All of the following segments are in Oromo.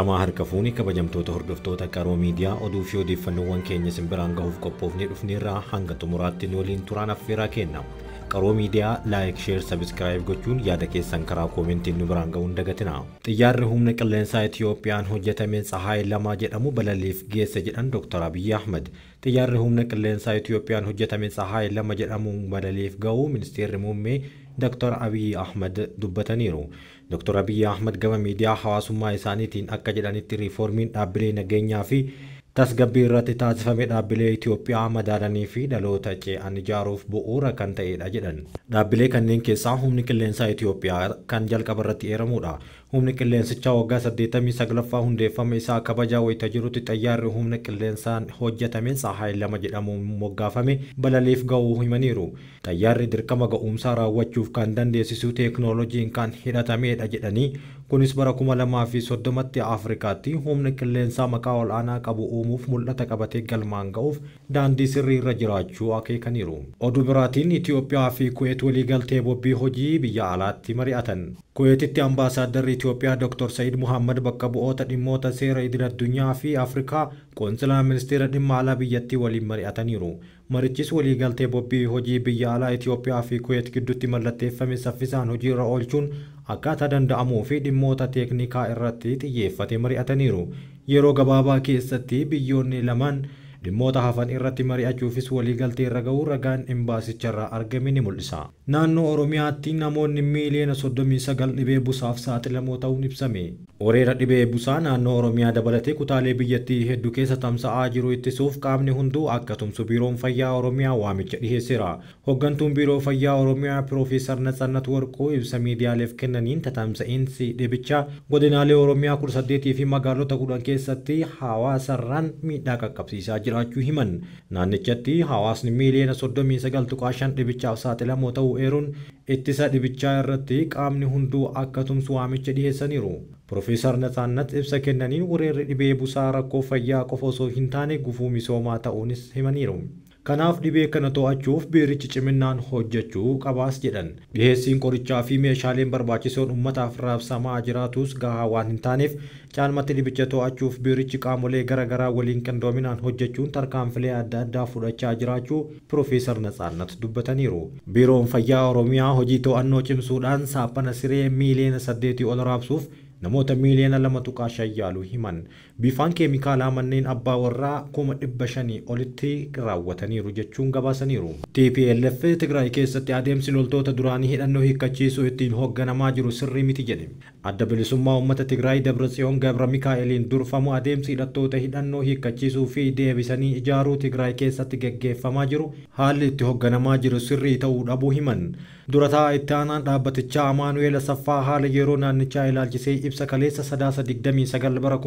Ashamaa harka fuuni kabajamtoota hordoftoota Qaroo Miidiyaa oduu fi odeeffannoowwan keenya isin biraan gahuuf qophoofnee dhufneerraa hanga xumuraatti nu waliin turaan affeeraa kenna. Qaroo Miidiyaa like, share, subscribe gochuun yaada keessan karaa koomentiin nu biraan ga'uun dagatina. Xiyyaarri humna qilleensaa Itiyoophiyaan hojjetame Tsahaay 2 jedhamu balaliif geesse jedhan Dr. Abiyyi Ahmad. Xiyyaarri humna qilleensaa Itiyoophiyaan hojjetame Tsahaay 2 jedhamuun balaliif ga'uu ministeerri muummee Dr. Abiyyi Ahmad dubbataniiru. Dr. Abiyyi Ahmad gama miidiyaa hawaasummaa isaaniitiin akka jedhanitti riiformiin dhaabbilee nageenyaa fi tasgabbii irratti taasifame dhaabbilee Itiyoophiyaa madaalanii fi dhaloota ce'an ijaaruuf bu'uura kan ta'edha jedhan. Dhaabbilee kanneen keessaa humni qilleensaa Itiyoophiyaa kan jalqaba irratti eeramudha. Humni qilleensichaa waggaa 89ffaa hundeeffama isaa kabajaa wayita jirutti xayyaarri humna qilleensaan hojjetame Tsahaay 2 jedhamuun moggaafame balaliif ga'uu himaniiru. Xayyaarri dirqama ga'umsaa raawwachuuf kan dandeessisu teeknooloojiin kan hidhatamedha jedhanii kunis bara 2030tti Afrikaatti humna qilleensaa maqaa ol'aanaa qabu uumuuf mul'ata qabatee galmaan ga'uuf daandii sirrii irra jiraachuu akeekaniiru. Oduu biraatiin Itiyoophiyaa fi Kuweet waliigaltee bobbii hojii biyya alaatti mari'atan. Kuweetitti ambaasaadarri Itiyoophiyaa Dr. Sa'iid Muhammad bakka bu'oota dhimmoota seera idil addunyaa fi Afrikaa qoonsilaa ministeera dhimma alaa biyyattii waliin mari'ataniiru. Marichis waliigaltee bobbii hojii biyya alaa Itiyoophiyaa fi Kuweet gidduutti mallatteeffame saffisaan hojiirra oolchuun akkaataa danda'amuu fi dhimmoota teeknikaa irratti xiyyeeffate mari'ataniiru. Yeroo gabaabaa keessatti biyyoonni lamaan dhimmoota hafan irratti mari'achuufis waliigaltee irra ga'uu ragaan imbaasicharraa argame ni mul'isa. Naannoo Oromiyaatti namoonni miiliyoona 39 dhibee busaaf saaxilamoo ta'uun ibsame. Weerara dhibee busaa naannoo Oromiyaa dabalatee kutaalee biyyattii hedduu keessa tamsa'aa jiru ittisuuf qaamni hunduu akka tumsu Biiroon Fayyaa Oromiyaa waamicha dhiheesseera. Hoggantuun Biiroo Fayyaa Oromiyaa Piroofeesar Natsaannat Warquu ibsa miidiyaaleef kennaniin tatamsa'iinsi dhibichaa godinaalee Oromiyaa 18 fi magaalota 10 keessatti hawaasarraan miidhaa qaqqabsiisaa jiraachuu himan. Naannichatti hawaasni miiliyoona 39.5 dhibichaaf saaxilamoo ta'uu eeruun ittisa dhibichaa irratti qaamni hunduu akka tumsu waamicha dhiheessaniiru. Piroofeesar Natsaannat ibsa kennaniin weerarri dhibee busaa rakkoo fayyaa qofa osoo hin taane gufuu misoomaa ta'uunis himaniiru. Kanaaf dhibee kana to'achuuf biirichi ciminaan hojjechuu qabaas jedhan. Dhiheessiin qorichaa fi meeshaaleen barbaachisoon uummataaf raabsamaa jiraatus gahaa waan hin taaneef caalmatti dhibicha to'achuuf biirichi qaamolee garaagaraa waliin qindoominaan hojjechuun tarkaanfilee adda addaa fudhachaa jiraachuu Piroofeesar Natsaannat dubbataniiru. Biiroon Fayyaa Oromiyaa hojii to'annoo cimsuudhaan saaphana siree miiliyoona 8 ol raabsuuf namoota miiliyoona 2.5 yaaluu himan. Bifaan keemikaalaa manneen abbaa warraa 500,000 olitti raawwataniiru jechuun gabaasaniiru. TPLF Tigraay keessatti adeemsi loltoota duraanii hidhannoo hiikkachiisuu ittiin hoogganamaa jiru sirrii miti jedhe. Adda bilisummaa uummata Tigraay Dabratsiyoon Gabra Mikaa'eliin durfamu adeemsi hidhattoota hidhannoo hiikkachiisuu fi deebisanii ijaaruu Tigraay keessatti geggeeffamaa jiru haalli itti hoogganamaa jiru sirrii ta'uu dhabuu himan. Durataa itti aanaan dhaabbatichaa Amaanu'eel Asaffaa haala yeroo naannichaa ilaalchisee ibsa kaleessa sadaasa 29 bara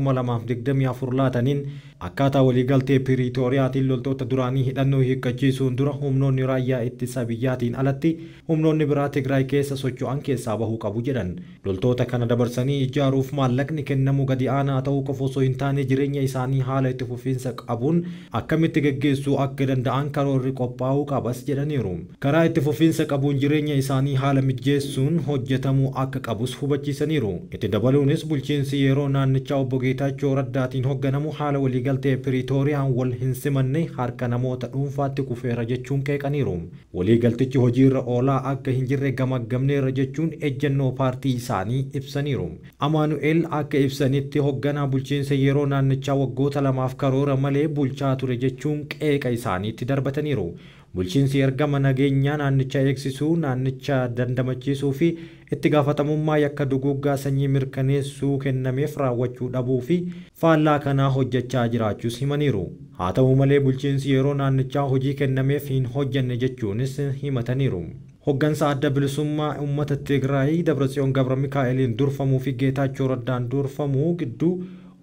2024 laataniin akkaataa waliigaltee Piriitooriyaatiin loltoota duraanii hidhannoo hiikkachiisuun dura humnoonni raayyaa ittisa biyyaatiin alatti humnoonni biraa Tigraay keessa socho'an keessaa bahuu qabu jedhan. Loltoota kana dabarsanii ijaaruuf maallaqni kennamu gadi aanaa ta'uu qofa osoo hin taane jireenya isaanii haala itti fufiinsa qabuun akkamitti geggeessuu akka danda'an karoorri qophaa'uu qabas jedhaniiru. Karaa itti fufiinsa qabuun jireenya isaanii haala mijeessuun hojjetamuu akka qabus hubachiisaniiru. Itti dabaluunis bulchiinsi yeroo naannichaa obbo Geetaachoo Raddaatiin hoogganamu haala waliigaltee Piriitooriyaan wal hin simanne harka namoota dhuunfaatti kufeera jechuun qeeqaniiru. Waliigaltichi hojiirra oolaa akka hin jirre gamaggamneerra jechuun ejjennoo paartii isaanii ibsaniiru. Amaanu'eel akka ibsanitti hoogganaa bulchiinsa yeroo naannichaa waggoota lamaaf karoora malee bulchaa ture jechuun qeeqa isaaniitti darbataniiru. Bulchiinsi ergama nageenyaa naannichaa eegsisuu, naannicha dandamachiisuu fi itti gaafatamummaa yakka duguuggaa sanyii mirkaneessuu kennameef raawwachuu dhabuu fi faallaa kanaa hojjechaa jiraachuus himaniiru. Haa ta'u malee bulchiinsi yeroo naannichaa hojii kennameef hin hojjenne jechuunis himataniiru. Hoggansa adda bilisummaa uummata Tigraay Dabratsiyoon Gabra Mikaa'eliin durfamuu fi Geetaachoo Raddaan durfamuu gidduu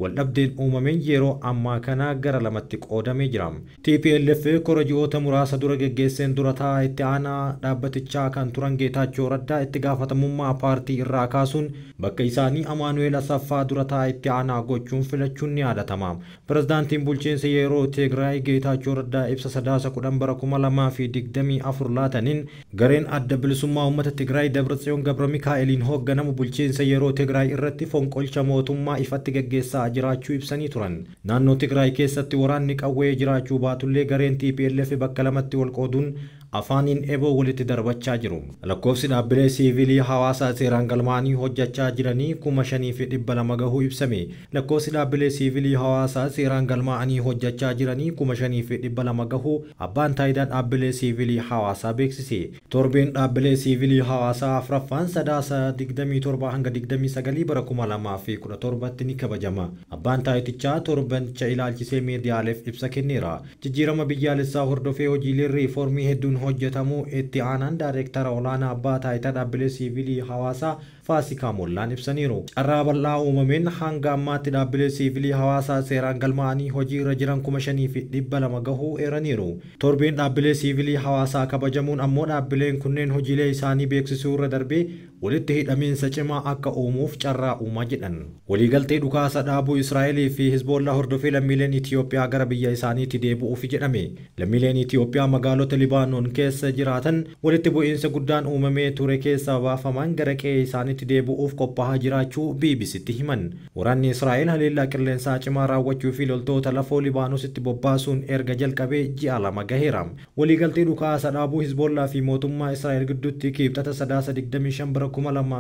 Waldhabdeen uumameen yeroo ammaa kana gara lamatti qoodamee jira. TPLF kora ji'oota muraasa dura geggeesseen dura taa'aa itti aanaa dhaabbatichaa kan turan Geetaachoo Raddaa itti gaafatamummaa paartii irraa kaasuun bakka isaanii Amaanu'eel Asaffaa dura taa'aa itti aanaa gochuun filachuun ni yaadatama. Pirezidaantiin bulchiinsa yeroo Tigraay Geetaachoo Raddaa ibsa sadaasa 10 bara 2024 laataniin gareen adda bilisummaa uummata Tigraay Dabratsiyoon Gabra Mikaa'eliin hoogganamu bulchiinsa yeroo Tigraay irratti fonqolcha mootummaa ifatti geggeessaa jiraachuu ibsanii turan. Naannoo Tigraay keessatti waraanni qawwee jiraachuu baatullee gareen TPLF bakka lamatti wal qooduun afaaniin eboo walitti darbachaa jiru. Lakkoofsi dhaabbilee siivilii hawaasaa seeraan galmaa'anii hojjechaa jiranii 5,200 gahuu ibsame. Lakkoofsi dhaabbilee siivilii hawaasaa seeraan galmaa'anii hojjechaa jiranii 5,200 gahuu abbaan taayitaa dhaabbilee siivilii hawaasaa beeksise. Torbeen dhaabbilee siivilii hawaasaa afraffaan sadaasa 27 hanga 29 bara 2017 ni kabajama. Abbaan taayitichaa torbanicha ilaalchisee miidiyaaleef ibsa kenneera. Jijjiirama biyyaalessaa hordofee hojiileen riiformii hedduun hojjetamuu itti aanaan daayireektara olaanaa abbaa taayitaa dhaabbilee siivilii hawaasaa Faasikaa Mollaan ibsaniiru. Carraa bal'aa uumameen hanga ammaatti dhaabbilee siivilii hawaasaa seeraan galmaa'anii hojii irra jiran 5,200 gahuu eeraniiru. Torbeen dhaabbilee siivilii hawaasaa kabajamuun ammoo dhaabbileen kunneen hojiilee isaanii beeksisuu irra darbee walitti hidhamiinsa cimaa akka uumuuf carraa uumaa jedhan. Waliigaltee dhukaasa dhaabuu Israa'elii fi Hizboollaa hordofee lammiileen Itiyoophiyaa gara biyya isaaniitti deebi'uuf jedhame. Lammiileen Itiyoophiyaa magaalota Libaanoon keessa jiraatan walitti bu'iinsa guddaan uumamee ture keessaa baafaman gara qe'ee isaaniitti deebi'uuf qophaa'aa jiraachuu BBCtti himan. Waraanni Israa'el haleellaa qilleensaa cimaa raawwachuu fi loltoota lafoo Libaanoositti bobbaasuun erga jalqabee ji'a 2 gaheera. Waliigaltee dhukaasa dhaabuu Hizboollaa fi mootummaa Israa'el gidduutti kibxata sadaasa 25 bara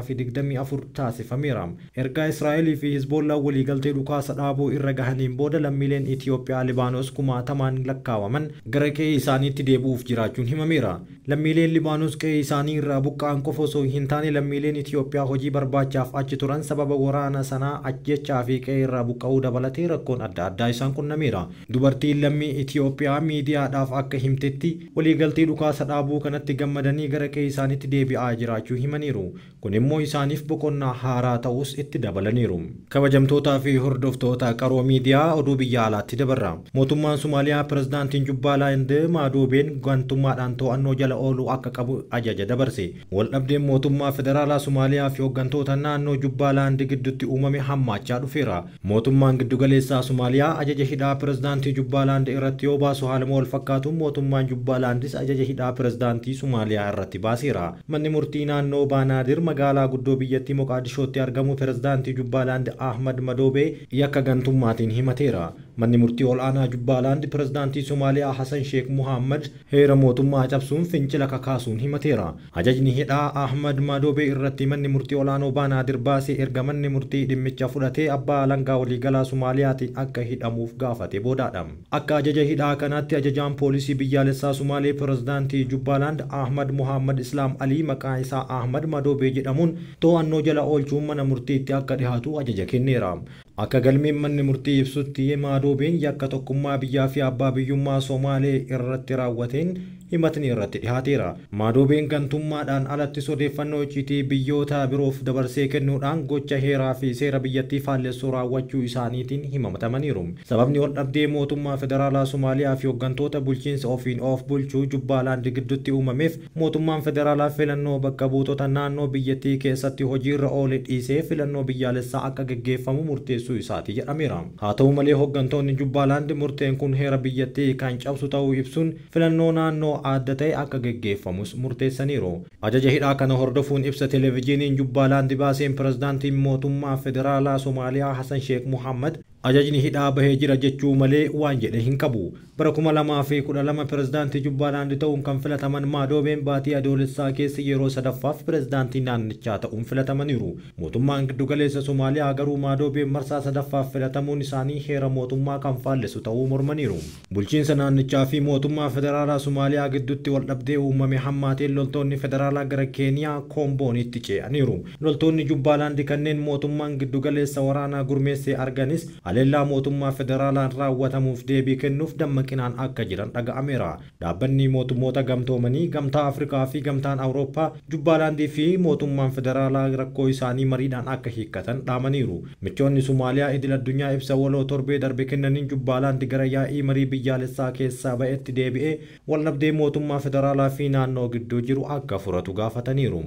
2024 taasifameera. Ergaa Israa'elii fi Hizboollaa waliigaltee dhukaasa dhaabuu irra gahaniin booda lammiileen Itiyoophiyaa Libaanos kumaatamaan lakkaawaman gara qe'ee isaaniitti deebi'uuf jiraachuun himameera. Lammiileen Libaanos qe'ee isaanii irraa buqqa'an qofa osoo hin taane lammiileen Itiyoophiyaa hojii barbaachaaf achi turan sababa waraana sanaa ajjechaa fi qe'ee irraa buqqa'uu dabalatee rakkoon adda addaa isaan qunnameera. Dubartiin lammii Itiyoophiyaa miidiyaadhaaf akka himtetti waliigaltee dhukaasa dhaabuu kanatti gammadanii gara qe'ee isaaniitti deebi'aa jiraachuu himaniiru. Kun immoo isaaniif boqonnaa haaraa ta'us itti dabalaniiru. Kabajamtootaa fi hordoftoota qaroo miidiyaa oduu biyya alaatti dabarra. Mootummaan Somaaliyaa pirezidaantiin Jubbaalaand Maadoobeen gantummaadhaan to'annoo jala ooluu akka qabu ajaja dabarse. Waldhabdeen mootummaa federaalaa Somaaliyaa fi hooggantoota naannoo Jubbaalaand gidduutti uumame hammaachaa dhufeera. Mootummaan giddugaleessaa Somaaliyaa ajaja hidhaa pirezidaantii Jubbaalaand irratti yoo baasu haaluma wal fakkaatuun mootummaan Jubbaalaandis ajaja hidhaa pirezidaantii Somaaliyaa irratti baaseera. Manni murtii naannoo Baanaadir magaalaa guddoo biyyattii Moqaadishootti argamu pirezidaantii Jubbaalaand Ahmad Madoobee yakka gantummaatiin himateera. Manni murtii ol'aanaa Jubbaalaand pirezidaantii Somaaliyaa Hassan Sheekh Muhammad heera mootummaa cabsuun fincila kakaasuun himateera. Ajajni hidhaa Ahmad Madoobee irratti manni murtii ol'aanoo Baanaadir baasee erga manni murtii dhimmicha fudhatee abbaa alangaa waliigalaa Somaaliyaatiin akka hidhamuuf gaafate boodaadha. Akka ajaja hidhaa kanaatti ajajaan poolisii biyyaalessaa Somaalee pirezidaantii Jubbaalaand Ahmad Muhammad Islaam Alii maqaa isaa Ahmad Madoobee jedhamuun to'annoo jala oolchuun mana murtiitti akka dhihaatu ajaja kenneera. Akka galmeen manni murtii ibsutti Maadoobeen yakka tokkummaa biyyaa fi abbaa biyyummaa Somaalee irratti raawwateen himatni irratti dhihaateera. Maadoobeen gantummaadhaan alattis odeeffannoo icciitii biyyoota biroof dabarsee kennuudhaan gocha heeraa fi seera biyyattii faallessuu raawwachuu isaaniitiin himatamaniiru. Sababni waldhabdee mootummaa federaalaa Somaaliyaa fi hooggantoota bulchiinsa ofiin of bulchuu Jubbaalaand gidduutti uumameef mootummaan federaalaa filannoo bakka buutota naannoo biyyattii keessatti hojiirra oole dhiisee filannoo biyyaalessaa akka geggeeffamu murteessuu isaati jedhameera. Haa ta'u malee hooggantoonni Jubbaalaand murteen kun heera biyyattii kan cabsu ta'uu ibsuun filannoo naannoo adda ta'e akka geggeeffamus murteessaniiru. Ajaja hidhaa kana hordofuun ibsa televezyiiniin Jubbaalaand baaseen pirezidaantiin mootummaa federaalaa Somaaliyaa Hassan Sheekh Muhammad ajajni hidhaa bahee jira jechuu malee waan jedhe hin qabu. Bara 2012 pirezidaantii Jubbaalaand ta'uun kan filataman Maadoobeen baatii adoolessaa keessa yeroo sadaffaaf pirezidaantii naannichaa ta'uun filatamaniiru. Mootummaan giddugaleessa Somaaliyaa garuu Maadoobeen marsaa sadaffaaf filatamuun isaanii heera mootummaa kan faallessu ta'uu mormaniiru. Bulchiinsa naannichaa fi mootummaa federaalaa Somaaliyaa gidduutti waldhabdee uumame hammaateen loltoonni federaalaa gara Keeniyaa Koomboonitti ce'aniiru. Loltoonni Jubbaalaand kanneen mootummaan giddugaleessa waraanaa gurmeessee arganis Haleellaa mootummaa federaalaan raawwatamuuf deebii kennuuf dammaqinaan akka jiran dhaga'ameera. Dhaabbanni mootummoota gamtoomanii, Gamtaa Afrikaa fi Gamtaan Awurooppaa Jubbaalaandii fi mootummaan federaalaa rakkoo isaanii mariidhaan akka hiikkatan dhaamaniiru. Michoonni Somaaliyaa idil addunyaa ibsa waloo torbee darbe kennaniin Jubbaalaandi gara yaa'ii marii biyyaalessaa keessaa ba'etti deebi'ee waldhabdee mootummaa federaalaa fi naannoo gidduu jiru akka furatu gaafataniiru.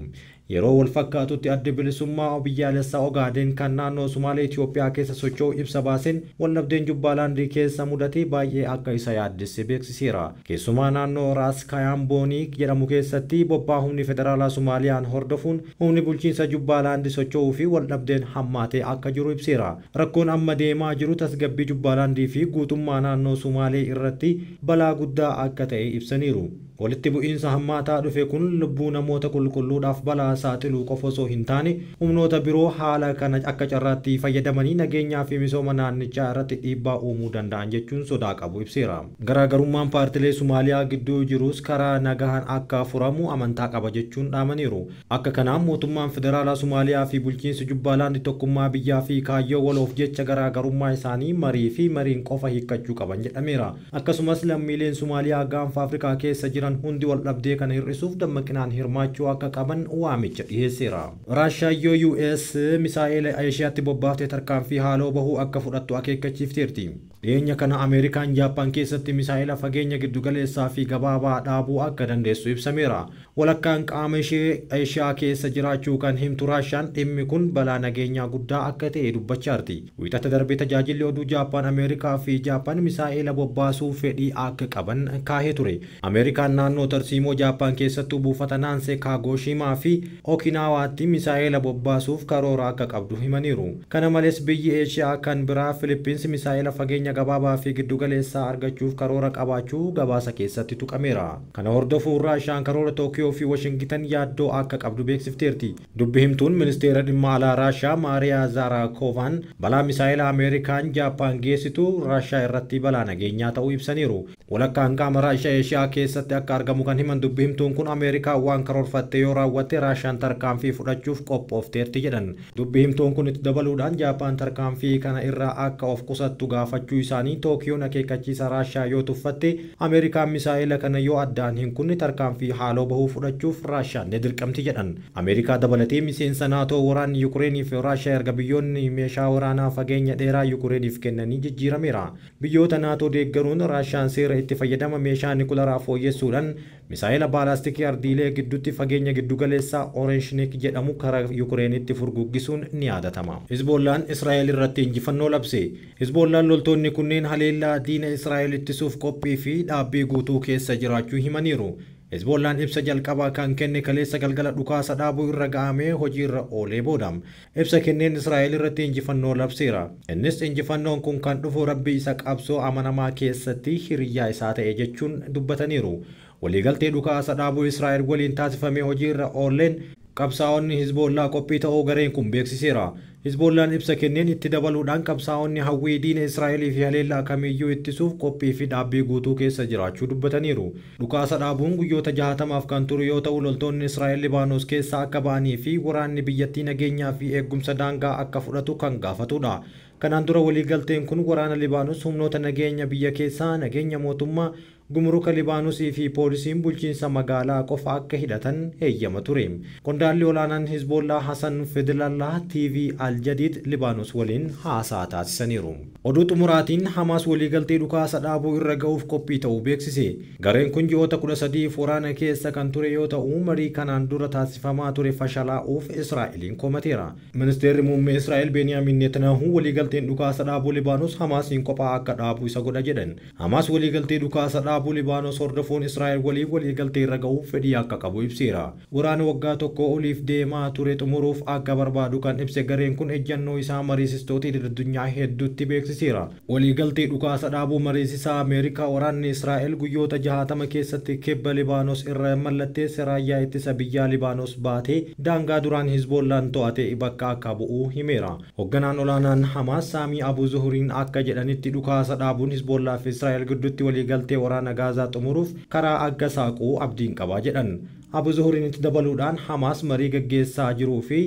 Yeroo wal fakkaatutti adda bilisummaa biyyaalessaa Ogaadeen kan naannoo Sumaalee Itoophiyaa keessa socho'u ibsa baaseen waldhabdeen Jubbaalaandii keessa mudate baay'ee akka isa yaaddesse beeksiseera. Keessumaa naannoo Raas Kayaamboonii jedhamu keessatti bobbaa humni federaalaa Sumaaliyaan hordofuun humni bulchiinsa Jubbaalaandii socho'uu fi waldhabdeen hammaatee akka jiru ibseera. Rakkoon amma deemaa jiru tasgabbii Jubbaalaandii fi guutummaa naannoo Sumaalee irratti balaa guddaa akka ta'e ibsaniiru. Walitti bu'iinsa hammaataa dhufe kun lubbuu namoota qulqulluudhaaf balaa saaxiluu qofa osoo hin taane humnoota biroo haala kana akka carraatti fayyadamanii nageenyaa fi misooma naannichaa irratti dhiibbaa uumuu danda'an jechuun sodaa qabu ibseera. Garaagarummaan paartilee Somaaliyaa gidduu jirus karaa nagahaan akka furamu amantaa qaba jechuun dhaamaniiru. Akka kanaan mootummaan federaalaa Somaaliyaa fi bulchiinsi Jubbaalaandi tokkummaa biyyaa fi kaayyoo waloof jecha garaagarummaa isaanii marii fi mariin qofa hiikkachuu qaban jedhameera. Akkasumas lammiileen Somaaliyaa gaanfa Afrikaa keessa jiran hundi wal dhabdee kana hir'isuuf dammaqinaan hirmaachuu akka qaban waamicha dhiyeesseera. Raashaan yoo US misaa'ela Eeshiyaatti bobbaaftee tarkaanfii haaloo bahuu akka fudhattu akeekkachiifteerti. Dhiyeenya kana Ameerikaan Jaappaan keessatti misaa'ela fageenya giddugaleessaa fi gabaabaa dhaabuu akka dandeessu ibsameera. Walakkaan qaama ishee Eeshiyaa keessa jiraachuu kan himtu Raashaan dhimmi kun balaa nageenyaa guddaa akka ta'e dubbachaarti. Wiixata darbee tajaajilli oduu Jaappaan Ameerikaa fi Jaappaan misaa'ela bobbaasuu fedhii akka qaban kaahee ture. Ameerikaan naannoo tarsiimoo Jaappaan keessattuu buufata Naansee Kaagoshimaa fi Okinaawaatti misaa'ela bobbaasuuf karoora akka qabdu himaniiru. Kana malees biyyi Eeshiyaa kan biraa Filippins misaa'ela fageenya gabaabaa fi giddugaleessaa argachuuf karoora qabaachuu gabaasa keessatti tuqameera. Kana hordofuun Raashaan karoora Tookiyoo fi Washingitan yaaddoo akka qabdu beeksifteerti. Dubbi himtuun ministeera dhimma alaa Raashaa Maariyaa Zaaraakoovaan balaa misaa'ela Ameerikaan Jaappaan geessitu Raashaa irratti balaa nageenyaa ta'uu ibsaniiru. Walakkaan qaama Raashaa Eeshiyaa keessatti akka argamu kan himan dubbi himtuun kun Ameerikaa waan karoorfatte yoo raawwatte Raashaan tarkaanfii fudhachuuf qophoofteerti jedhan. Dubbi himtuun kun itti dabaluudhaan Jaappaan tarkaanfii kana irraa akka of qusattu gaafachuu isaanii Tookiyoon akeekkachiisa Raashaa yoo tuffatte Ameerikaan misaa'ela kana yoo addaan hin kunne tarkaanfii haaloo bahuu fudhachuuf Raashaan ni dirqamti jedhan. Ameerikaa dabalatee miseensa naatoo waraanni Yukureeniif Raashaa erga biyyoonni meeshaa waraanaa fageenya dheeraa Yukureeniif kennanii jijjiirameera. Biyyoota naatoo deeggaruun Raashaan seera itti fayyadama meeshaa nikularaa fooyyessuudhaan misaa'ela baalaastikii ardiilee gidduutti fageenya giddugaleessaa Oreshnik jedhamu karaa Yukureenitti furguggisuun ni yaadatama. Hizboollaan Israa'el irratti injifannoo labse. Hizboollaan loltoonni kunneen haleellaa diina Israa'el ittisuuf qophii fi dhaabbii guutuu keessa jiraachuu himaniiru. Hezbollaan ibsa jalqabaa kan kenne kaleessa galgala dhukaasa dhaabuu irra ga'amee hojiirra oolee booda. Ibsa kenneen Israa'el irratti injifannoo labseera. Innis injifannoon kun kan dhufu rabbi isa qabsoo amanamaa keessatti hiriyyaa isaa ta'e jechuun dubbataniiru. Waliigaltee dhukaasa dhaabuu Israa'el waliin taasifamee hojiirra ooleen qabsaa'onni Hizbollaa qophii ta'uu gareen kun beeksiseera. Hizbollaan ibsa kenneen itti dabaluudhaan qabsaa'onni hawwii diina Israa'elii fi haleellaa kamiyyuu ittisuuf qophii fi dhaabbii guutuu keessa jiraachuu dubbataniiru. Dhukaasa dhaabuun guyyoota 60f kan turu yoo ta'u loltoonni Israa'el Libaanos keessaa akka ba'anii fi waraanni biyyattii nageenyaa fi eegumsa daangaa akka fudhatu kan gaafatudha. Kanaan dura waliigalteen kun waraana Libaanos humnoota nageenya biyya keessaa, nageenya mootummaa, gumruka Libaanosii fi poolisiin bulchiinsa magaalaa qofa akka hidhatan heeyyama ture. Qondaalli olaanaan Hizbollaa Hasan Fedlallah TV Al-Jadid Libaanos waliin haasaa taasisaniiru. Oduu xumuraatiin Hamaas waliigaltee dhukaasa dhaabuu irra ga'uuf qophii ta'uu beeksise. Gareen kun ji'oota 13 waraana keessa kan ture yoo ta'u marii kanaan dura taasifamaa ture fashalaa'uuf Israa'eliin komateera. Ministeerri muummee Israa'el Beniyaamin Netanyaahuu waliigalteen dhukaasa dhaabuu Libaanos Hamaasiin kophaa akka dhaabu isa godha jedhan. Hamaas waliigaltee dhukaasa dhaabuu Libaanos hordofuun Israa'el waliin waliigaltee irra ga'uuf fedhii akka qabu ibseera. Waraana waggaa tokko oliif deemaa ture xumuruuf akka barbaadu kan ibse gareen kun ejjannoo isaa mariisistoota addunyaa hedduutti beeksiseera. Waliigaltee dhukaasa dhaabuu mariisisaa Ameerikaa waraanni Israa'el guyyoota 60 keessatti kibba Libaanos irra mallatteesse raayyaa ittisa biyyaa Libaanos baatee daangaa duraan Hizbollaan to'ate bakka akka bu'u himeera. Hoogganaan olaanaan Hamaas Saamii Abu Zuhuriin akka jedhanitti dhukaasa dhaabuun Hizbollaa fi Israa'el gidduutti waliigaltee waraana Gaazaa xumuruuf karaa akka saaquu abdiin qabaa jedhan. Abu Zuhuriin itti dabaluudhaan Hamaas marii gaggeessaa jiruu fi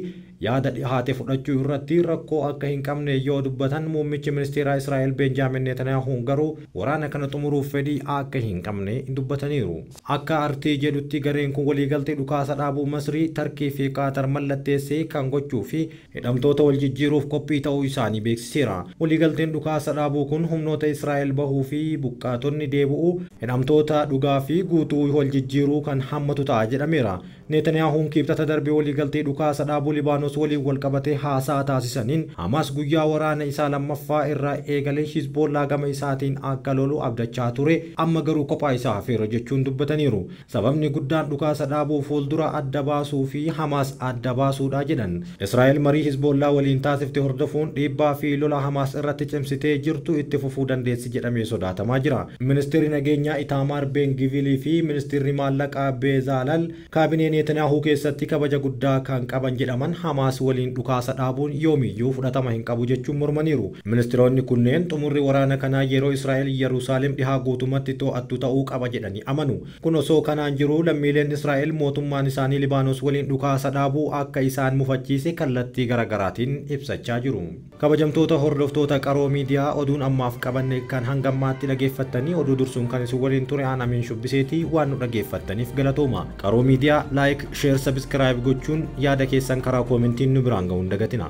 yaada dhihaate fudhachuu irratti rakkoo akka hin qabne yoo dubbatan, muummichi ministeeraa Israa'el Benjaamin Netanyahuun garuu waraana kana xumuruuf fedhii akka hin qabne dubbataniiru. Akka artii jedhutti gareen kun waliigaltee dhukaasa dhaabuu Masrii, Tarkii fi Qaatar mallatteessee kan gochuu fi hidhamtoota wal jijjiiruuf qophii ta'uu isaanii beeksiseera. Waliigalteen dhukaasa dhaabuu kun humnoota Israa'el bahuu fi buqqaatonni deebi'uu, hidhamtoota dhugaa fi guutuu wal jijjiiruu kan hammatu ta'a jedhameera. Netanyahuun Kibxata darbee waliigaltee dhukaasa dhaabuu Libaanos waliin wal qabatee haasaa taasisaniin, Hamaas guyyaa waraana isaa lammaffaa irraa eegalee Hizboollaa gama isaatiin akka lolu abdachaa ture, amma garuu kophaa isaa hafeera jechuun dubbataniiru. Sababni guddaan dhukaasa dhaabuu fuuldura adda baasuu fi Hamaas adda baasuudha jedhan. Israa'el marii Hizboollaa waliin taasifte hordofuun dhiibbaa fi lola Hamaas irratti cimsitee jirtu itti fufuu dandeessi jedhamee sodaatamaa jira. Ministeerri nageenyaa Itaamaar Ben-Givilii fi ministeerri maallaqaa Beezaalal kaabinee Netanyaahuu keessatti kabaja guddaa kan qaban jedhaman Hamaas waliin dhukaasa dhaabuun yoomiyyuu fudhatama hin qabu jechuun mormaniiru. Ministeeronni kunneen xumurri waraana kanaa yeroo Israa'el Yerusaalem dhihaa guutummaatti to'attu ta'uu qaba jedhanii amanu. Kun osoo kanaan jiru, lammiileen Israa'el mootummaan isaanii Libaanos waliin dhukaasa dhaabuu akka isaan mufachiise kallattii garaagaraatiin ibsachaa jiru. Kabajamtoota hordoftoota Qaroo Miidiyaa, oduun ammaaf qabanne kan hangammaatti dhageeffattanii, oduu dursuun kan isin waliin ture aan Amiin Shubbiseetii. Waan nu dhageeffattaniif galatooma. Qaroo Miidiyaa like, share, subscribe gochuun yaada keessan karaa koomentiin nu biraan ga'uun dagatina.